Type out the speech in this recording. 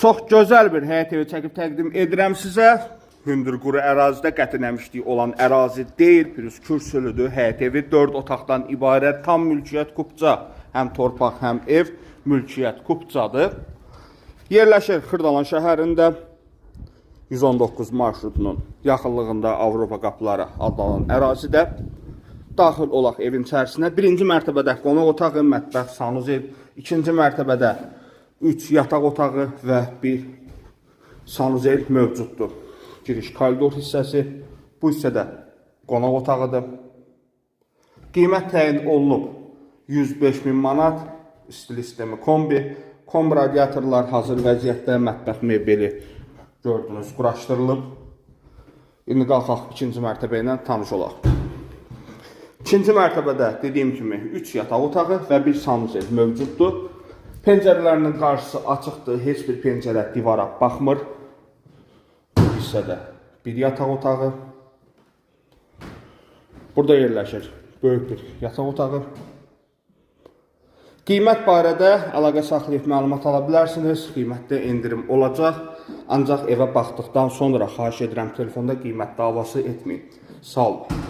Çox gözəl bir həyət evi çəkib təqdim edirəm sizə. Hündür quru ərazidə qəti nəmişlik olan ərazi deyil, pürüz kürsülüdür. Həyət evi 4 otaqdan ibarət, tam mülkiyyət kupça, həm torpaq, həm ev mülkiyyət kupçadır. Yerləşir Xırdalan şəhərində 119 marşrutunun yaxınlığında Avropa qapıları adlanan ərazidə. Daxil olaq evin içərisinə. Birinci mərtəbədə qonaq otağı, mətbəx, sanuzel, ikinci mərtəbədə 3 yataq otağı və bir sanuzel mövcuddur. Giriş koridor hissəsi, bu hissədə qonaq otağıdır. Qiymət təyin olunub 105 min manat. İstilik sistemi kombi, kombi radiatorlar hazır vəziyyətdə, mətbəx mebeli gördünüz, quraşdırılıb. İndi qalxaq ikinci mərtəbə ilə tanış olaq. İkinci mərtəbədə dediyim kimi 3 yataq otağı və bir sanuzel mövcuddur. Pəncərələrinin qarşısı açıqdır, heç bir pəncərə divara baxmır. Bu hissədə bir yataq otağı. Burada yerləşir böyük bir yataq otağı. Qiymət barədə əlaqə saxlayıb məlumat ala bilərsiniz. Qiymətdə endirim olacaq. Ancaq evə baxdıqdan sonra xahiş edirəm telefonda qiymət davası etməyin. Sağ olun.